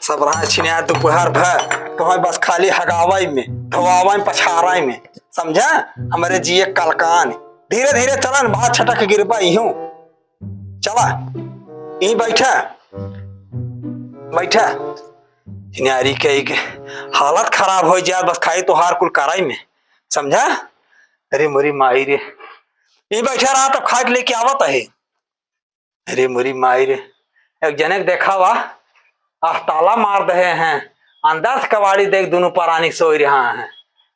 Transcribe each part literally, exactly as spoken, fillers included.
सब रहा छिनिया दोपहर भर, तोहई बस खाली हगावई में, धोआवई में, पछारई में, समझा? हमरे जिए कलकान, धीरे धीरे चलन, भात छटक गिरबा इहूं। चला, यहीं बैठा, बैठा। छिनारी के एक हालत खराब होइ जात, बस खाई तोहार कुल कराई में, समझा? अरे मोरी माई रे, यहीं बैठा रहा, तब खाए के लेके आवत है। अरे मोरी माई रे, एक जने के देखा वा, आह, ताला मार दहे हैं, अंदर से कबाड़ी देख, दोनों परानी सोई रहा है।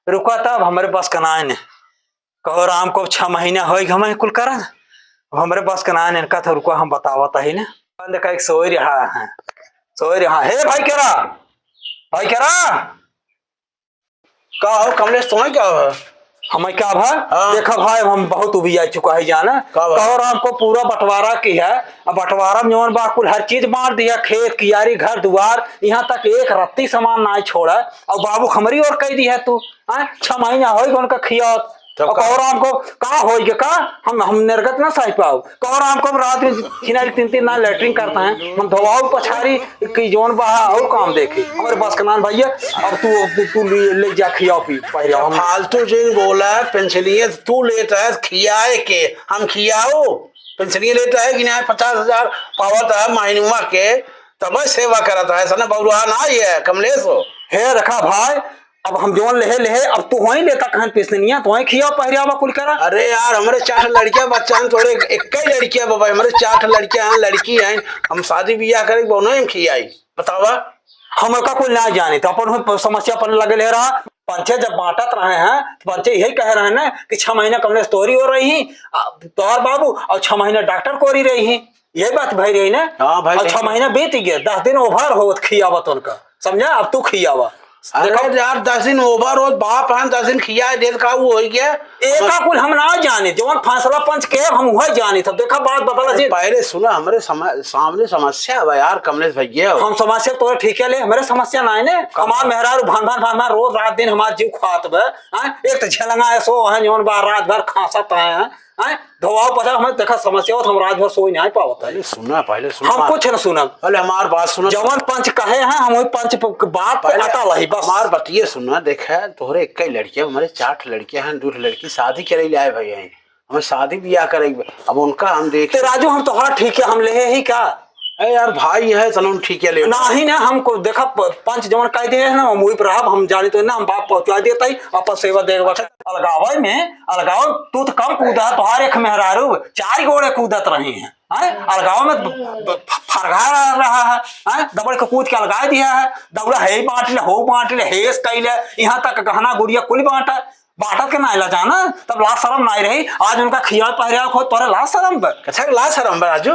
रुका, तब हमरे बस का नाय ने। कहो राम को, छह महीना होई गए हमें कुल करत, अब हमरे बस के ना इनका था, रुको हम बतावत ही ना। बंद का एक सोई रहा है, सोई रहा है। हे भाई केरा, भाई केरा। का हो कमलेश, तुम्हें क्या हो? हमें क्या भा? हाँ। देखा भाई, हम बहुत उबिया चुका है जाना। का भा? कहो राम को पूरा बंटवारा की है, अब बंटवारा में जौन बा कुल हर चीज बांट दिया, खेत कियारी, घर दुआर, यहाँ तक एक रत्ती सामान ना छोड़ा। और बाबू हमरी ओर कह दी है तू, हाँ? छह महीना होई गए उनका खियावत। तो और का? कहो राम को का होई के का? हम, हम निर्गत ना सह पाओ। कहो राम को हम रात में छिनारी तीन तीन ना लेटरिन करता है, हम धोवाऊ पछारी की जौन बहा और काम देखी। हमरे बस का नान भैया, अब तू, तू, तू ले, ले जा खियाओ पी, पहले हम फालतू जिन बोला, पेंशनिया तू लेता है, खियाए के, हम खियाओ? पेंशनिया लेता है कि नहीं, पचास हजार पावत है महीनुआ के, तब सेवा करत है, ऐसा ना बौरा ना ये कमलेश हो। हे रखा भाई, अब हम जौन लेहे, लेहे, अब तू वहीं लेता कहन पेंशनिया, तू वहीं खियाओ, पहरावा कुल करा। अरे यार, हमरे चार लड़किया बच्चा हैं, तोरे एक ही लड़किया बाबा, हमरे चार लड़किया हैं, लड़की हैं, हम शादी बियाह करे, दोनों ही खियाई, बतावा। हम का कुल ना जाने, तो अपन हो समस्या अपन लगे ले रहा, पंचे जब बांटत रहे हैं, तो पंचे यही कह रहे हैं ना कि छह महीना कमलेश तोरी हो रही, आ, तोहर बाबू, और छह महीना डॉक्टर कोरी रही, यही बात भई रही ना। हाँ भाई, और छह महीना बीत गया, दस दिन ओवर होत खियावत उनका, समझा? अब तू खियावा। अरे देखो। यार, दस दिन ओवर होत, बाप हन, दस दिन खिया देत का वो हो गया। एका कुल हम ना जाने, जवन फैसला पंच के हम वह जाने, तब देखा बात बदला जी। पहले सुना, हमरे सम-, सामने समस्या है यार, कमलेश भैया। हम समस्या तोरे ठीक है ले, हमरे समस्या ना है ने। कम- हमार मेहरारू भान भान भान भान रोज रात दिन हमार जीव खात बे। हाँ? एक तो झेलंगा है सो है, जवन बा रात भर खांसत है। हैं? धोवाओ पछार, हमें देखा समस्या होत, हम रात भर सोई नहीं पावत है। पहले सुना, पहले सुना। हम कुछ न सुनब। पहले हमार बात सुना। जवन पंच कहे हैं, हम वही पंच प-, बात पे पहले अटल ही बस। हमार बतिये सुना, देखे, तोहरे एक ही लड़किया, हमारे चार ठे लड़किया हैं, दो ठे लड़की शादी करे ले आए भाई हैं। हमें शादी बियाह करे, अब उनका हम देख ते राजू, हम तोहरा ठीक है, हम लेहे ही का? ए यार, भाई है, तनों ठीक है, ले। नाही ना, हमको देखा, प-, पंच जवन कह दिए है ना, हम वही पर रहब, हम जानी तो ना, हम बाप पहुंचा देता ही, अपन सेवा देख बच्चा। अलगावे में, अलगाव, तू तो कम कूदा है, तोहार एक मेहरारू चार गोड़े कूदत रही है, हैं? अलगाव में ब-, ब-, फरगा रहा है, हैं? दबड़ के कूद के अलगाए दिया है, दौड़ा है ही बांट ले, हो बांट ले, हेस कई ले, यहाँ तक गहना गुड़िया कुल बांटा, बांटत के ना ला जाना, तब लाज शरम ना रही। आज उनका खिया पहरावा खोज तोरे लाज शरम बा। अच्छा, लाज शरम बा राजू?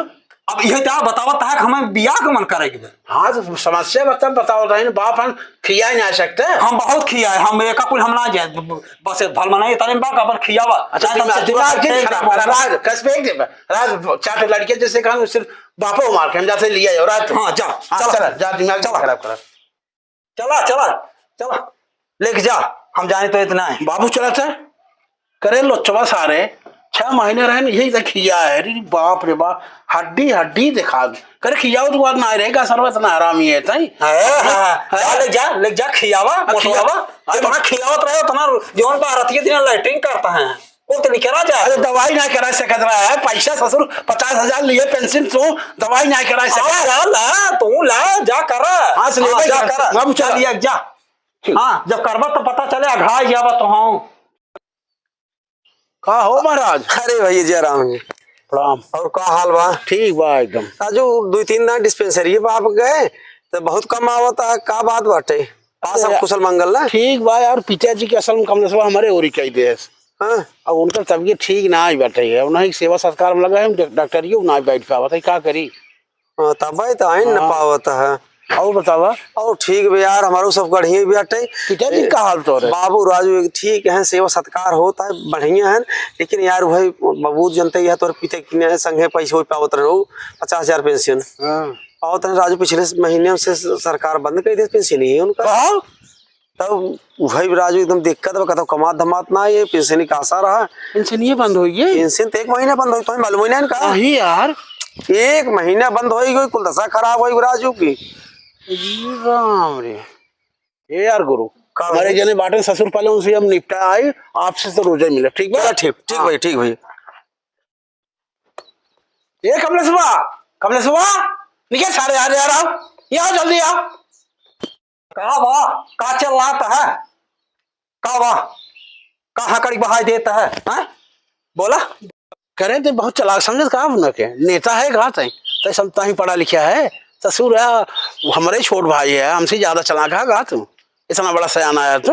अब यह तो बतावत है कि हमें बियाह के मन करे के बा। हाँ, तो समस्या बता, बताओ तो, बाप हम खिया ही ना सकते। हम बहुत खिया है, हम एका कुल हम ना जाए, बस भल मनाई तरे बा, अपन खियावा। अच्छा, चाहे दिमाग, तब से दिमाग दिमाग के खराब करा, राज, कस पे एक दिन, राज, चार लड़के जैसे कहा, सिर्फ बापो मार के हम जाते लिया जाओ, राज। हाँ, जा, हाँ, चला। चला, जा, दिमाग चला। खराब करा। चला, चला, चला, लेके जा, हम जाने तो इतना है। बाबू चला था, करे लोचवा सारे, छह महीने रहे न, यही तक खिया है। अरे बाप रे बाप, हड्डी, हड्डी दिखा दे। करे खियाओ तो बात ना रहेगा, सरवा इतना हरामी है, ताई। हाँ, हाँ, हाँ। हाँ? जा, ले जा, ले जा, खियावा, हाँ, खिया-, मोटवावा। हाँ, जितना तो खियावत रहे, उतना जौन बा रतिये दिन लैट्रिन करता है। वो तो नहीं करा जा। अरे दवाई ना करा सकत रहा है, पैसा ससुर पचास हजार लिए पेंशन से, दवाई ना करा सकत। हाँ, ला, ला, तू ला, जा करा। हाँ, से ले हाँ, भाई, जा करा। बाबू, चला। जा लिया, जा। हाँ, जब करबा तो पता चले, अघाई जाबा तो हाँ। का हो महाराज? अरे भैया, जय राम जी। प्रणाम। और का हाल बा? ठीक बा एकदम। राजू, दो तीन ना डिस्पेंसरी बा आप गए, तो बहुत कम आवता है, का बात बाटे? का सब अरे, कुशल मंगल ना? ठीक बा यार, पिताजी के असल में कमलेशवा हमारे ओरी कई देस। हाँ। अब उनकर तबीयत ठीक ना आई बाटे है, उन्हें सेवा सत्कार में लगा है, डॉ-, डॉक्टरियो ना बैठ पावत है, का करी? हाँ, तबे तो आइन न हाँ। पावत है। और बतावा? और ठीक बे यार, हमारो सब गढ़िया भी बाटे। पिताजी ए, का हाल तो रे? बाबू राजू एक ठीक है, सेवा सत्कार होता है, बढ़िया है, लेकिन यार वही बाबू जनते ही है, तोर पिता की ने संगे पैसे हो पावत रहो, पचास हजार पेंशन। हाँ। और तने राजू पिछले महीने से सरकार बंद कर दी पेंशन ही उनका। कहा? तब भाई राजू एकदम दिक्कत बा, कहता कमात धमात ना, ये पेंशन का आशा रहा। पेंशन ये बंद होई है? पेंशन तो एक महीना बंद होई, तुम्हें मालूम ही नहीं का? नहीं यार। एक महीना बंद होई गई, कुल दशा खराब होई राजू की। ई राम रे। ए यार गुरु, का हमारे भाई? जने बाटन ससुर, पहले उनसे हम निपटा आई, आपसे तो रोजे मिले, ठीक बा? चला, ठीक, ठीक हाँ। भाई, ठीक भाई। ए कमलेशवा, कमलेशवा, निकल सारे यार, यार आओ, यहाँ आओ, जल्दी आओ। का बा? का चिल्लात है? का बा? का हकड़ी बहाई देत है? हाँ? बोला। करे ते बहुत चालाक समझत का अपना के? नेता है का तई? तई सब तहीं पढ़ा लिखा है। ससुर है, हमरे छोट भाई है, हमसे ज्यादा चालाक है का तू? इतना बड़ा सयाना है तू?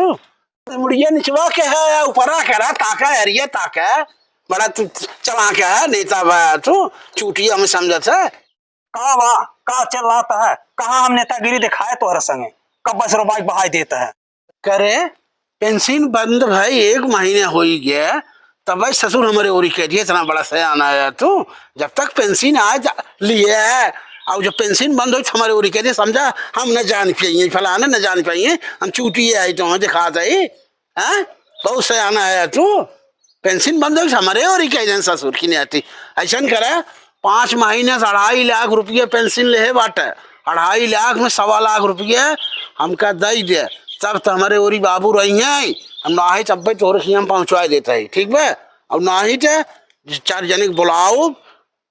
मुड़िया निचवा के है, ऊपरा करा, ताका, एरिया ताका। बड़ा तू चालाक है, नेता बा तू, चूतिया में समझत है। का बा? का चिल्लात है? कहाँ हम नेतागिरी दिखाए तोहरे संगे? कब बस रोबाई बहाई देत है? करे, पेंशन बंद भाई एक महीने होई गया, तब भाई ससुर हमरे ओरी कह दिए, इतना बड़ा सयाना है तू, जब तक पेंशन आए जा, लिए, और जब पेंशन बंद होई तो हमरे ओरी कह दिए, समझा, हम न जान पाइए, फलाना न जान पाइए, हम चूतिया है तो हम दिखात है, हैं? बहुत सयाना है तू, पेंशन बंद होई तो हमरे ओरी कह देन ससुर की नहीं आती, ऐसा न करे, पाँच महीने से अढ़ाई लाख रुपये पेंशन लेहे बाटे, अढ़ाई लाख में सवा लाख रुपये हमका दई दे, तब तो हमरे ओरी बाबू रही हैं, हम ना ही तब तोहरे खिया हम पहुँचवाए देते हैं, ठीक बा? और ना ही ते चार जने के बुलाओ,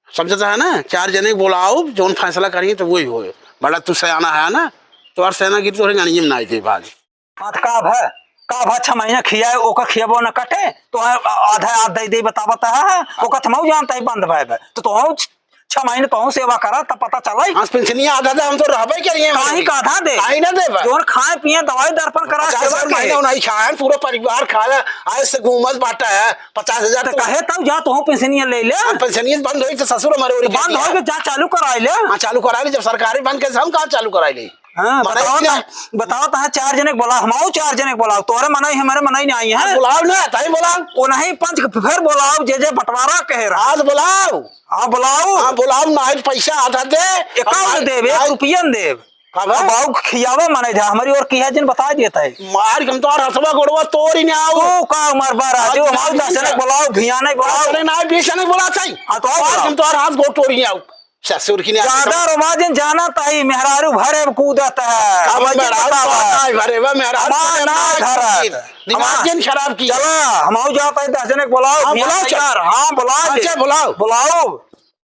समझता है ना, चार जने के बुलाओ, जौन फैसला करिए तो वही होए। बड़ा तू सयाना है ना, तो और सयाना गिरी तोहरे गानिये में ना आई थे बाज। हाँ, तो का भा, का भा, छह महीना खियाए, ओकर खियाबो न कटे, तो है, आधा आध दे दे, बतावत है, ओकर थमाऊ जानता है, बंद भाई बा। तो तोहू छ-, छह महीने तोहू सेवा करा, तब पता चला। हाँ, पेंशनिया आधा दे, हम तो रहबे करिए, काहे का आधा दे? काहे ना देबा? जोन खाए पिए, दवाई दर्पण करा, पचास सेवा हजार के। महीना नहीं खाए, पूरा परिवार खाए, आए से घूमत बाटा है, पचास हजार तो तो कहे तब जा, तोहू पेंशनिया ले ले। हाँ, पेंशनिया बंद होई तो ससुर हमारे ओरी बंद होई तो जा चालू कराई ले। हाँ, चालू कराई ले, जब सरकारी बंद करे, हम कहाँ चालू कराई ले? हाँ, बताओ बताओ ना, ना। बताओ तो, हाँ, चार जने के बोलाओ, हम आओ चार जने के बोलाओ, तोहरे मनई, हमारे मनई नहीं आई है। हाँ, बुलाओ ना, ताई बुलाओ। वो नहीं, पंच के फिर बोलाओ, जे जे बंटवारा कहे रहा। आज बुलाओ। हाँ, बुलाओ। हाँ, बुलाओ, ना है पैसा आधा दे। एकाउंट देब, एक रुपया न देब। का बा? अब आओ खियावा मनई जा, हमारी ओर किहा जिन बता देता है। मार के हम तोहार हथवा गोड़वा तोरी ने आओ। तू का उमर बा राजू, आज हमारे दस जने के बोलाओ, भियाने के बोलाओ। अरे ना, बीस जने के बोला था। हाँ, तो आओ मार के बुलाओ। हम तोहार हाथ गोड़ तोरी ने आओ। ससुर की ने ज्यादा रोमाजन जाना ताई, मेहरारू भरे में कूदत है। अब अब मेहरारू बतावा। कूदत है, भरे में मेहरारू हमार भरे ना में धरत। कूदत। दिमाग हमार जिन खराब की। चला, हम आऊ जात है, दस जने के बुलाओ, हाँ, बुलाओ, चल। यार, हाँ, बुलाओ हाँ, ले। चल, बुलाओ। बुलाओ।